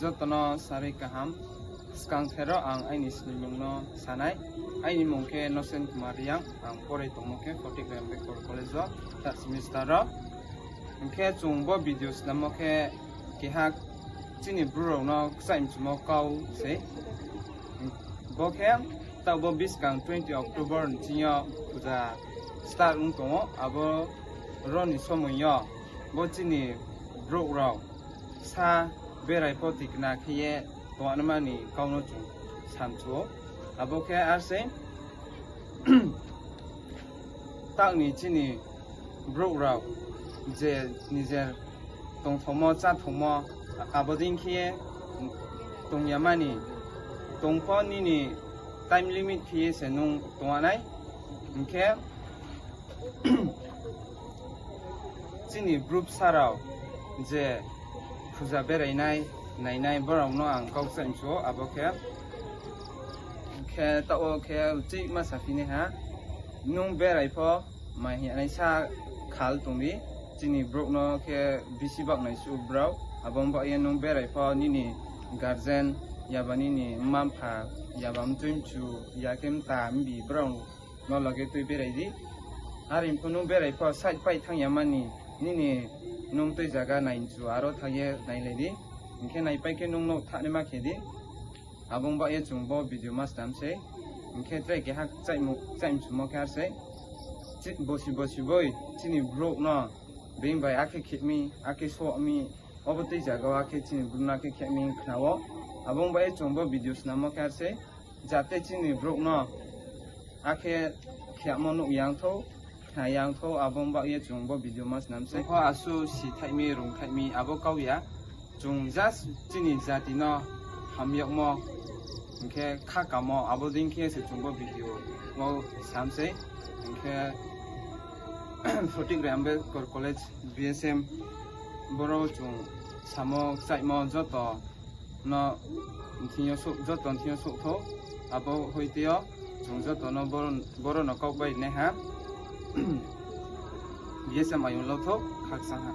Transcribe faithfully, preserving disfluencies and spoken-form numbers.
Joto no sarui kaham. Skang thero ang aini snimung no sanai. Aini mung khe Nosen Kumar Reang, ang porai tongmo khe Fotograng Ambedkar College o third semester o. Hing khe chung bo video snammo khe keha chini Bru rao no kchaih mchumo kau sei. Bo khe taoh bo buskang twenty October ni ching yo puja start ong tong ou, abo ro ni somoing yo bo chini brouh rao sa berai pho tikna khe ye tongnaima ni kau no chung samchu ou. Abo khe ar sei, taoh ni chini brouh rao je nijer tongthomo, cháthongmo, abo dei khe ye tong ya mani, tong pho nini time limit khe ye se nung tongya nai. Hing khe chini brouh bsa rao je puja berai nai, nainai, brao no ang kau kchaih mchu ou, abo khe. Khe taoh wo khe uchih ma saphi nai ha, nung berai pho mai hing ye naisa khal tong di, chini brouh no khe bisi baoh naisuh brao, abo ni baoh ye nung berai pho nini guardian, yaba nini mma-mpha, yaba mtui mchu, ya khe mta mbi brao no loge tui berai di. Are pho nung berai pho side pai thanng ya mani, nini nung tui zaga nai mchu aro thanng ye nailai di. Hing khe naipai khe nung no thanngnaima khe di. Abo ni baoh ye chung bo video ma snam sei. Hing khe tre keha kchaih mchumo khe ar sei, bosi bosi boi chini brouh no being bai akhe khe mi, akhe só mi, obo tui zaga wo akhe chini brouh no akhe khe mi khna ou. Abo ni baoh ye chung bo video snammo khe ar sei, jate chini brouh no akhe kheyamo nuh yang thou, khna yang thou, abo ni baoh ye chung bo video ma snam sei. Pho asuh sithaih mi, rungthaih mi abo kau ya. Chung just chini jati no hamyagmo, hing khe khakamo, abo dei khe se chung bo video wo sam sei. Hing khe Fotograng Ambedkar College, B S M, boro chung samo kchaihmo joto no thing yo, joto thing yo souh thou, abo hoite yo chung joto no boro no kau bai nai ha. B S M ayong lau thou, khakchang ha.